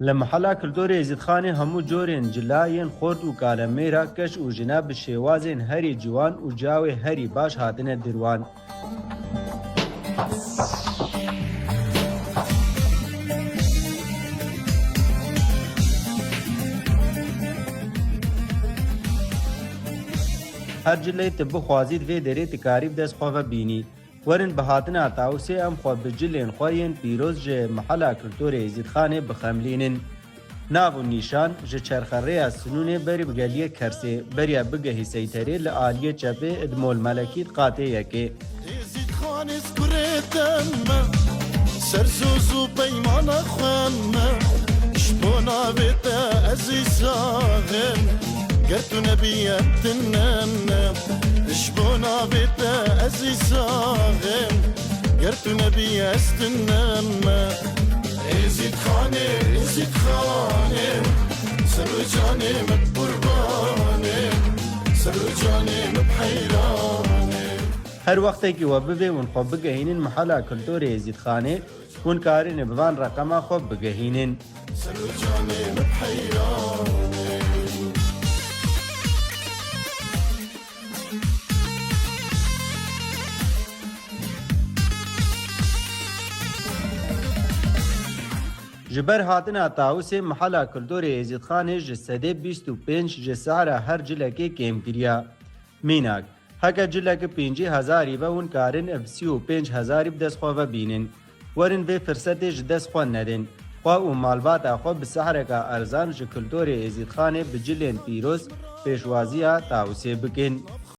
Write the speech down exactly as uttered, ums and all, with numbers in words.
Li Mihela Kulturê Êzîdxanê hemû corên cila yên xort û kalemêra keç û jina bi şêwazên herî ciwan û ciyawê herî baş hatine dirwan. Her cilê tu bixwazî, di vê derê tu karî bi dest xwe ve bînî. Werin bi hatina Tawusê em xwe bi cilên xwe yên pîroz ji Mihela Kulturê Êzîdxanê bixemlînin. Nav û nîşan: ji çerxerêya Sinûnê berî bi geliyê Kersê, beriya bigehî Seyterê li aliyê çepê Idmol Melekî di qatê yekê. Êzîdxanê kurê te me, ser soz û peymana xwe me, ji bo navê te ez î saxim, ger tu nebîye tune me. Ji bo navê te ez î saxim, ger tu nebî ez tune me. Êzîdxanê, Êzîdxanê, ser û canê min qurbanê, ser û canê min heyranê. Her wextekî we bivê hûn xwe bigehînin Mihela Kulturê Êzîdxanê, hûn karîne bi van reqema xwe bigehînin. Ser û canê min heyranê. Ji ber hatina Tawusê, Mihela Kulturê Êzîdxanê ji sedê bîst û pênc ji sehra her cilekê kêm kiriya. Mînak, heke cileke pêncî hezarî be, hûn karin ev sî û pênc hezarî bi dest xwe ve bînin. Werin vê firsetê ji dest xwe nedin. Xwe û malbata xwe bi sehreka erzan ji Kulturê Êzîdxanê bi cilên pîroz pêşwaziya Tawusê bikin.